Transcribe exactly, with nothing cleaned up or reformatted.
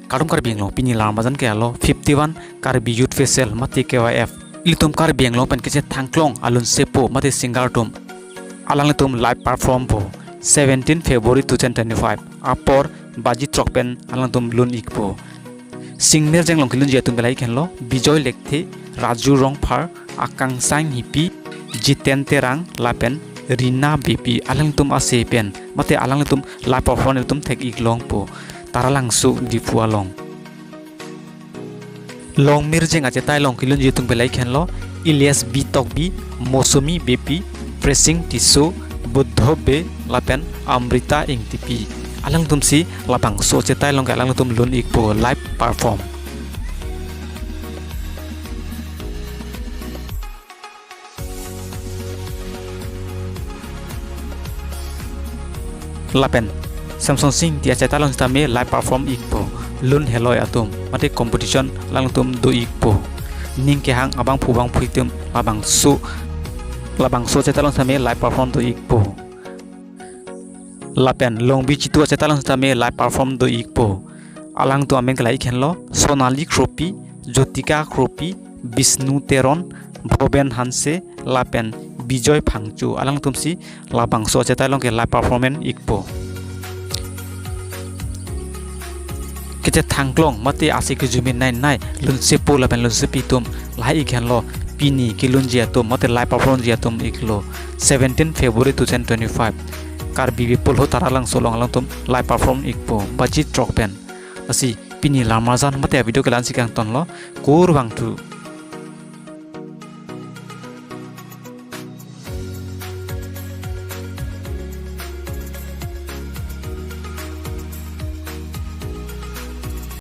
Kardom Karbi Anglong, pini alam arjan ke alo fifty-one Karbi Youth Festival mate K Y F. Ilitum Karbi Anglong pen kechethangklong alunsepo mate singer atum alanglitum live perform po. Seventeen February two thousand twenty-five apor baji throk pen alangtum lun ikpo. Sing mirjeng along kelunji atum ke lahai henlo: Bijoy Lekthe, Raju Rongphar, Akangsha Enghipi, Jiten Terang lapen Rina Beypi. Alangtum ase pen mate alangtum live perform atum thek ik longpo Taralangso Diphu along. Long mirjeng achetai along kelunji atum ke lahai henlo: Elias B Tokbi, Mosumi Beypi, Presing Tisso, Buddho Bey lapen Amrita Engtipi. Alangtum si labangso achetai along ke alangtum lun ikpo live perform. Lapen Samson Sing Ingti achetai along sitame live perform ikpo. Lun heloi atum mate competition alangtum do ikpo. Ning kehang abangphu bangphu atum labangso, labangso achetai along sitame live perform do ikpo. Lapen Longbi Chitu achetai along sitame live perform do ikpo. Alangtum amen ke lahai henlo: Sonali Kropi, Jyotika Kropi, Bishnu Teron, Bhoben Hanse lapen Bijoy Phangcho. Alangtum si labangso achetai along ke live performance ikpo. Kechethangklong mate ase kejumi nai nai lunsepo lapen lunsepi atum lahai ik henlo, pini kelunji atum mate live performji atum iklo, seventeen February two thousand twenty-five. Karbi People Ho Taralangso along alangtum live perform ikpo baji throk pen. Lasi pini alam arjan mate video ke la-ansi kangtonlo, kurvangthu.